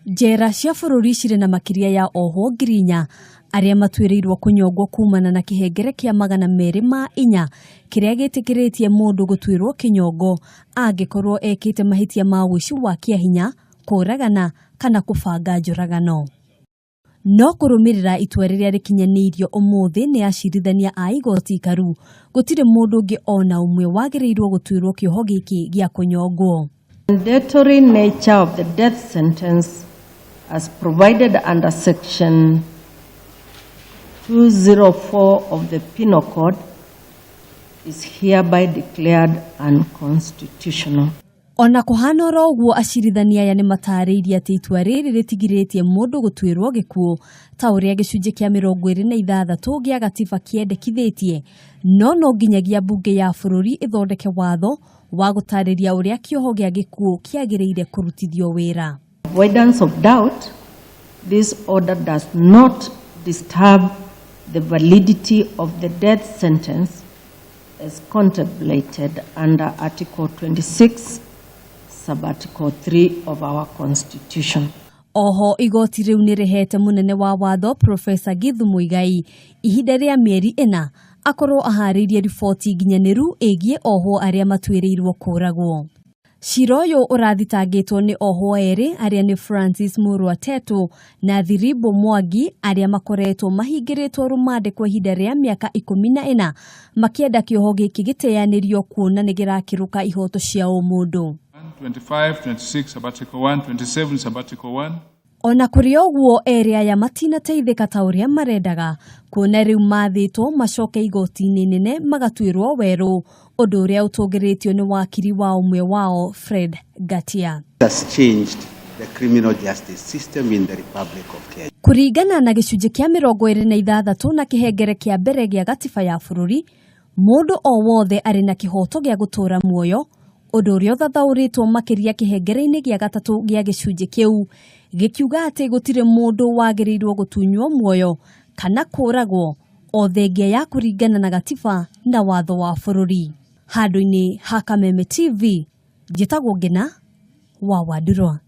Njera cia bũrũri cirĩ na makĩria ya ohwo 4,000 arĩa matuĩrĩirwo kũnyongwo kumana na kĩhengere kĩa 204 kĩrĩa gĩtĩkĩrĩtie mũndũ gũtuĩrwo kĩnyongo angĩkorwo ekĩte mahĩtia ma ũici wa kĩahinya, kũragana kana kũbanga njũragano. No kũrũmĩrĩra itua rĩrĩa rĩkinyanĩirio ũmũthĩ nĩ acirithania a igoti ikaru, gũtirĩ mũndũ ũngĩ ona ũmwe wagĩrĩirwo gũtuĩrwo kĩoho gĩkĩ gĩa kũnyongwo. Mandatory nature of the death sentence as provided under section 204 of the Penal Code is hereby declared unconstitutional. Ona kũhana oro ũguo, acirithania aya nĩ matarĩirie atĩ itua rĩrĩ rĩtigirĩtie mũndũ gũtuĩrwo gĩkuũ ta ũrĩa gĩcunjĩ kĩa 26 gĩa gatiba kĩendekithĩtie, no no nginyagia mbunge ya bũrũri ĩthondeke watho wa gũtarĩria ũrĩa kĩoho gĩa gĩkuũ kĩagĩrĩire kũrutithio wĩra. Avoidance of doubt, this order does not disturb the validity of the death sentence as contemplated under Article 26, Subarticle 3 of our Constitution. Oho igoti rĩu nĩ rĩhete mũnene wa watho Profesa Githu Muigai ihinda rĩa mĩeri 4 akorwo aharĩirie riboti nginyanĩru ĩgiĩ ohwo arĩa matuĩrĩirwo kũragwo. Cira ũyũ ũrathitangĩtwo nĩ ohwo erĩ arĩa nĩ Francis Murwa Tetu na Thiribo Mwangi, arĩa makoretwo mahingĩrĩtwo rũmande kwa ihinda rĩa mĩaka 14 makĩenda kĩoho gĩkĩ gĩteanĩrio kuona nĩ gĩrakĩrũka ihoto cia ũmũndũ. 25, 26, Subarticle 1, 27, Subarticle 1. Ona kũrĩ ũguo, erĩ aya matinateithĩka ta ũrĩa marendaga, kuona rĩu mathĩtwo macoke igoti-inĩ nene magatuĩrwo werũ, ũndũ ũrĩa ũtũngĩrĩtio nĩ wakiri wa ũmwe wao, Fred Ngatia. Has changed the criminal justice system in the Republic of Kenya. Kũringana na gĩcunjĩ kĩa 26 na kĩhengere kĩa mbere gĩa gatiba ya bũrũri, mũndũ o wothe arĩ na kĩhoto gĩa gũtũũra muoyo, ũndũ ũrĩa ũthathaũrĩtwo makĩria kĩhengere-inĩ gĩa gatatũ gĩa gĩcunjĩ kĩu, gĩkiuga atĩ gũtirĩ mũndũ wagĩrĩirwo gũtunywo muoyo kana kũragwo o thengia ya kũringana na gatiba na watho wa bũrũri. Handũ-inĩ ha Kameme TV, njĩtagwo Ngina wa Wandurwa.